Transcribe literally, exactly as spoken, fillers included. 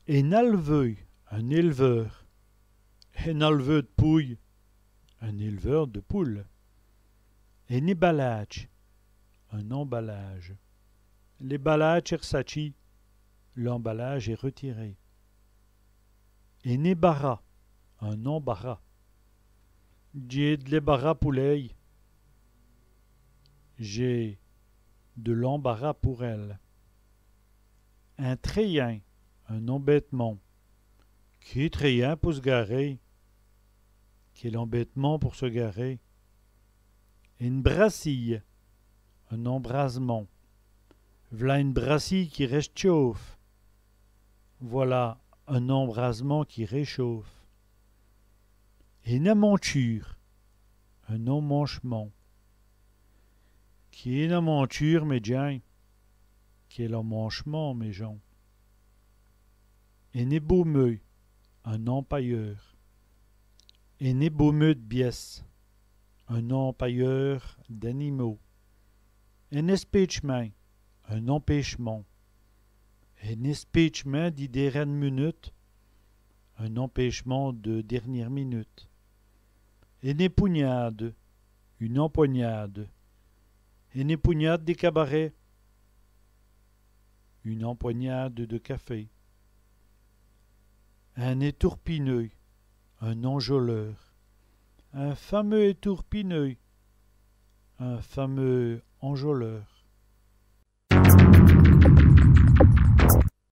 In alveû, un éleveur. In alveû d' pouyes, un éleveur de poules. In èbalâdje, un emballage. L'èbalâdje èst r'satchî, l'emballage est retiré. In èbarâs, un embarras. Dj'é d' l'èbarâs pou lèy. J'ai de l'embarras pour elle. In trèyin, un embêtement. Qué trèyin pou s' garer ! Quel embêtement pour se garer ! Ène brassîye, un embrasement. V'là ène brassîye qui rèstchaufe. Voilà un embrasement qui réchauffe. Ène amantchûre, un emmanchement. Qué-n amantchûre, mès djins ! Quel emmanchement, mes gens ! In èbômeû, un empailleur. In èbômeû d' bièsses, un empailleur d'animaux. In èspétchemint, un empêchement. In èspétchemint di dêrène munute, un empêchement de dernière minute. Ène èpougnâde, une empoignade. Ène èpougnâde di cabarèt, une empoignade de café. In ètourpineû, un enjôleur. In fameûs ètourpineû, un fameux enjôleur.